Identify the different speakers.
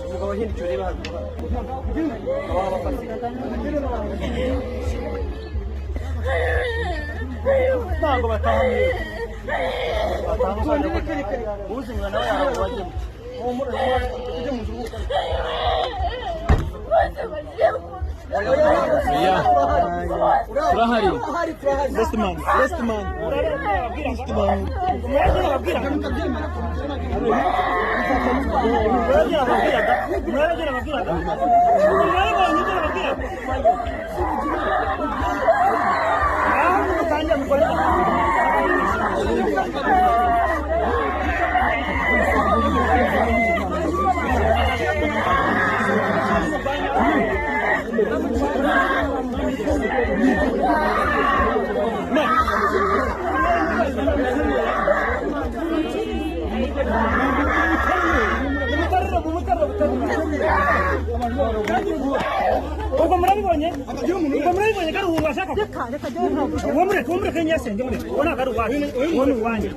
Speaker 1: Umugabo ahindukira ureba hano. Ntabwo bataha ubuzima nawe yarabubajyemo.
Speaker 2: Turahari.
Speaker 1: Best man, best man, best man.
Speaker 3: Ubwo murabibonye, ubwo murabibonye ko ari ubu bashaka. Uwo mureke, uwo mureke nyasenge mureke, uwo ntabwo ari uwacu, uwo ni uwanjye.